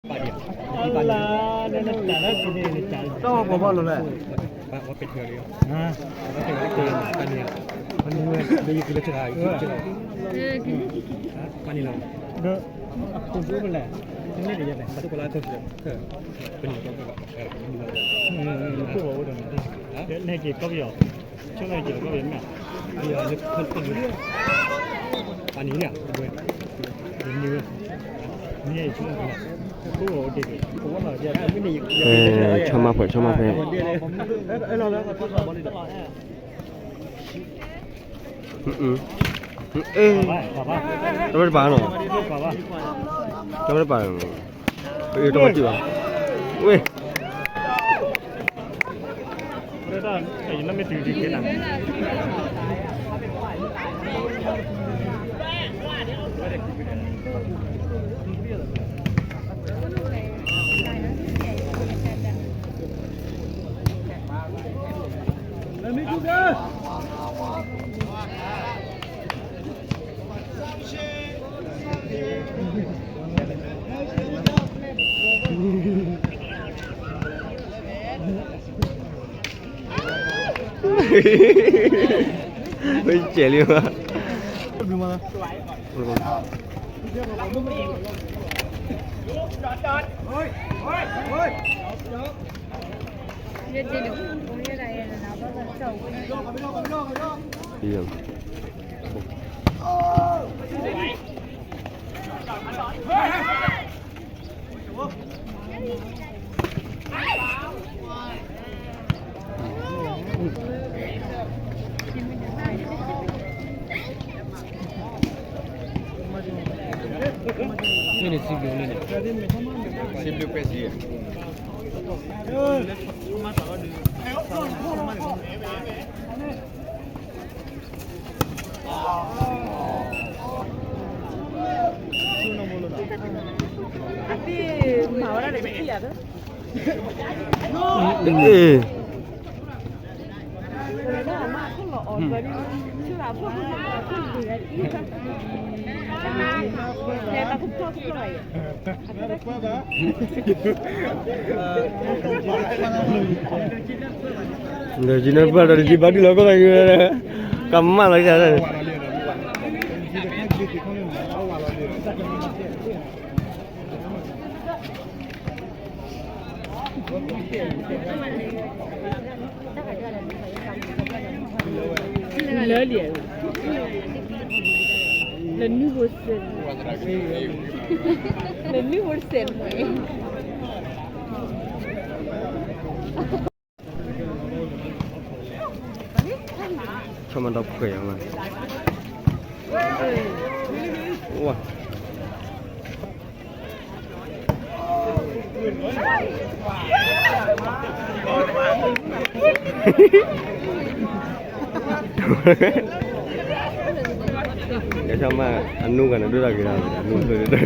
ပၢ်ဒံး, ပၢ်ဒံး, တၢ်လၢကန့ၣ်တၢ်လၢ တၢ်ဝဲပှၤဘီၣ်လီၤလဲၣ်, ပၢ်ပၢ်ပၢ်ပၢ်, ပၢ်န့ၣ်, ပၢ်န့ၣ်, ပၢ်န့ၣ်လီၤ, ဒီးအခိၣ်ဒိၣ်မလဲၣ်, တန့ၢ်တယဲၢ်လဲၣ်, ပၢ်တကိးလၢအခိၣ်ဒိၣ်, ပၢ်န့ၣ်လီၤ, နဲၣ်က့ၤကီၢ်ပယီၤ, ဆိကမိၣ်က့ၤကီၢ်ပယီၤမ့ၢ်, ပၢ်န့ၣ်, ပၢ်န့ၣ်, န့ၣ်, ဆီမါဖဲ, ဆီမါဖဲ, တဝဲတပၤနီၤ, တဝဲတပၤ, တဝဲတပၤ, ဝဲ ဝဲကဲလံဘၣ်, အသ့ၣ်မၤဝဲဒၣ်ဒီးခံဂၤ, ဒီးယနၢ်ပၢၢ်ဒီး ယဘၣ်ဒုးလီၤကီၢ်သး ကမၣ်လီၤယၤ, လၢလံ, လၢနုၢ်ဘိစဲး, လၢနုၢ်ဘိစဲး, ဆီမါဒီးဖှဲးအီၤမး, ဝါ ကဆီမါအနူဂၤန့ၣ် ဒိၣ်တၢ်ဂ့ၤတၢ်ဂ့ၤ အနူဂၤန့ၣ်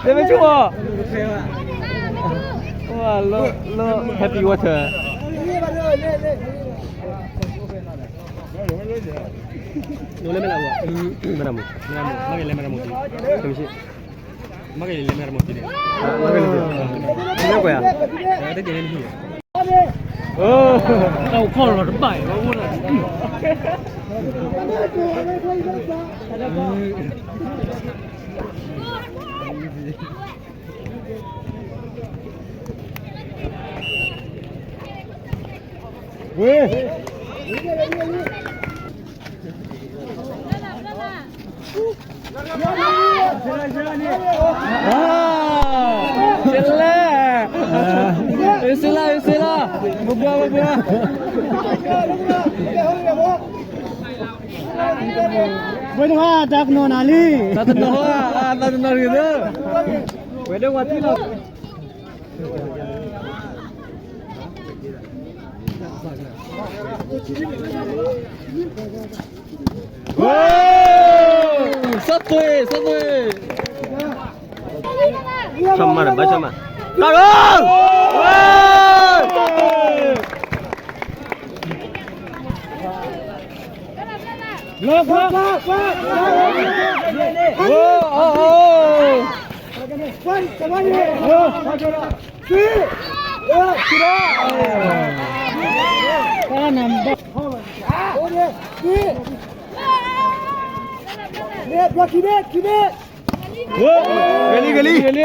တဲမ့ၢ်ဆိၣ်, လၢ happy water မ့ၢ်မူ, မ့ၢ်လဲၤမ့ၢ်မူ, မ့ၢ်လဲၤမ့ၢ်မူ, မ့ၢ်လဲၤမ့ၢ်မူ, တက့ၢ်န့ၣ်, ခီၣ်လီၤတဘၣ်အံၤ, ဝ့ၢ် စ့လၢ, စ့လၢ, စ့လၢ, မကွၢ်မကွၢ်, ဝဲတဝါတၢ်တနီၤနၤလံ, တၢ်တနီၤ, တၢ်တနီၤဂ့ၤသၢ, ဝဲဒၣ်ဝါထံလီၤ. စီသွ့, စီသွ့, ဆီမးဒီး ဘၣ်ဆီမး, တၢ်ဂိၢ်, လီၤ, ဂ့ၤလံ, ဂ့ၤလ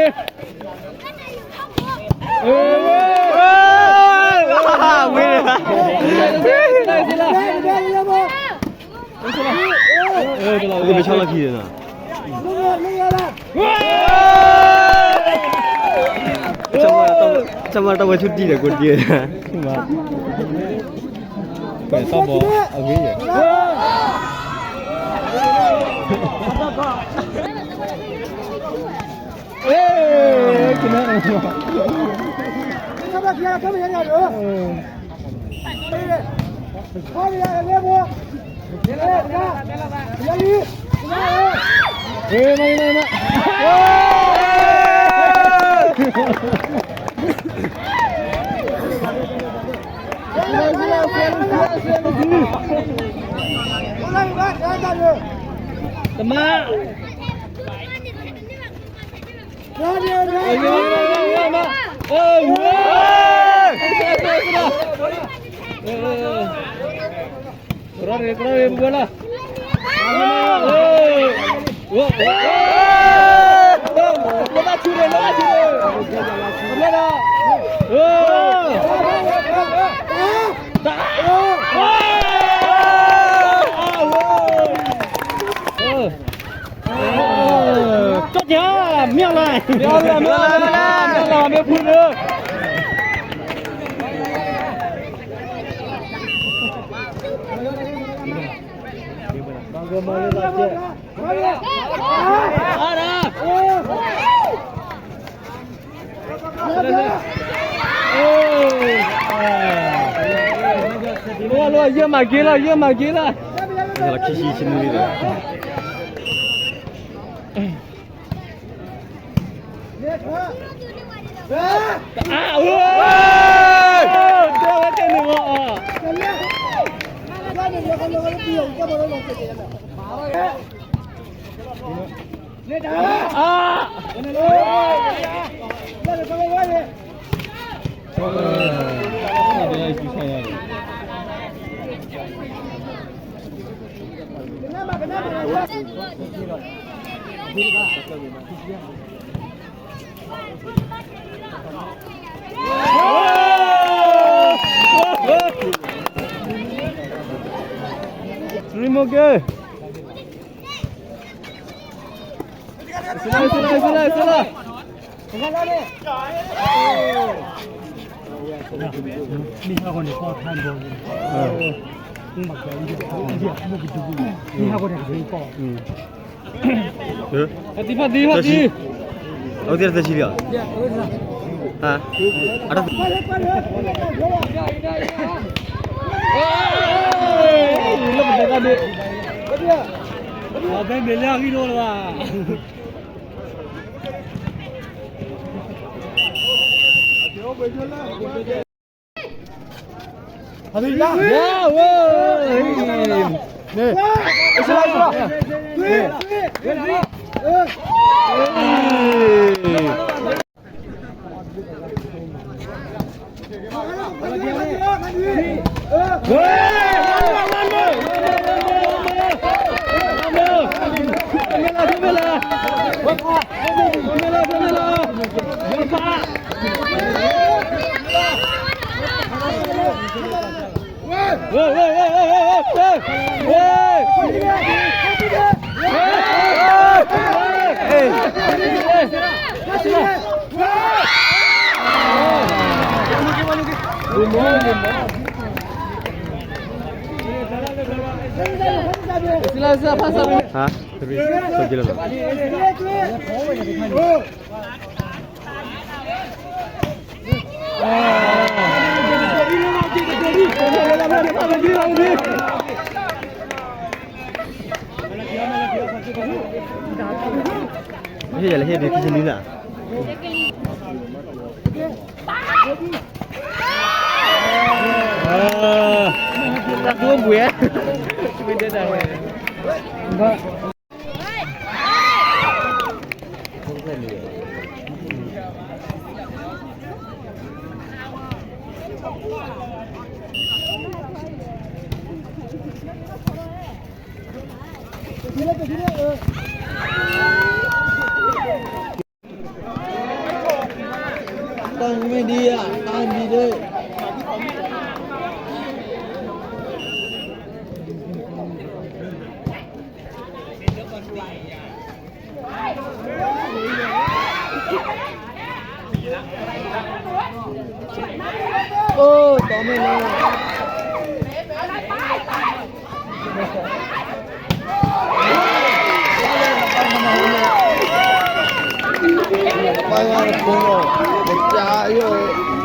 ံ, ဂ့ၤလံ, ဝ့ၢ်, မ့ၢ်ဆီလီၤခံန့ၣ်နီၤ, တၢ်မၤတၢ်ဝဲဆူၣ်တံၢ်ဒီးကိးတံၢ်, ပှဲၤတၢ်ဘီအဂ့ၢ်ယဲၢ်, တမါ ကၠီၣ်ကၠီၣ် မ့ၢ်လၢ မ့ၢ်လၢ မ့ၢ်လၢ မ့ၢ်ဖုလၢ လီၤ လီၤ ယဲၢ်မၤက့ၤလီၤ ယဲၢ်မၤက့ၤလီၤ ခံဆံဆံနွံလီၤ အါ အိၣ် တဲဝဲတဲန့ၣ် အါ Woo! OK. စလၢ စလၢ စလၢ စလၢ မ့ၢ်ဟးဂီၤန့ၣ် ကီၢ်ခါဘီ မ့ၢ်ဟးဂီၤန့ၣ် ကီၢ် ဖးတံၢ် ဖးတံၢ် ဖးတံၢ် အဝဲသ့ၣ်တသ့ဆံလံဧါ, ဟါ, အတၢ်, လၢပတဲတၢ်ဒ့, အဘဲမ့ၢ်လၢအဂံၢ်လိၣ်လၢၤဘၣ်. ဟါ, ဟ့ၣ်ယၤလၢဟ့ၣ်ဒုးခံဆံနွံလၢ်, တၢ်ဒိဘှဲ, မ့ၢ်တဲတၢ်ဝဲ တၢ်မ့ၢ်ဒံးဧါ, တၢ်ဒံးဒၢ. အိၣ် တီမ့ၢ်လၢ ပၢ်ယၤတခိၣ်လီၤ, ပကးယိၣ်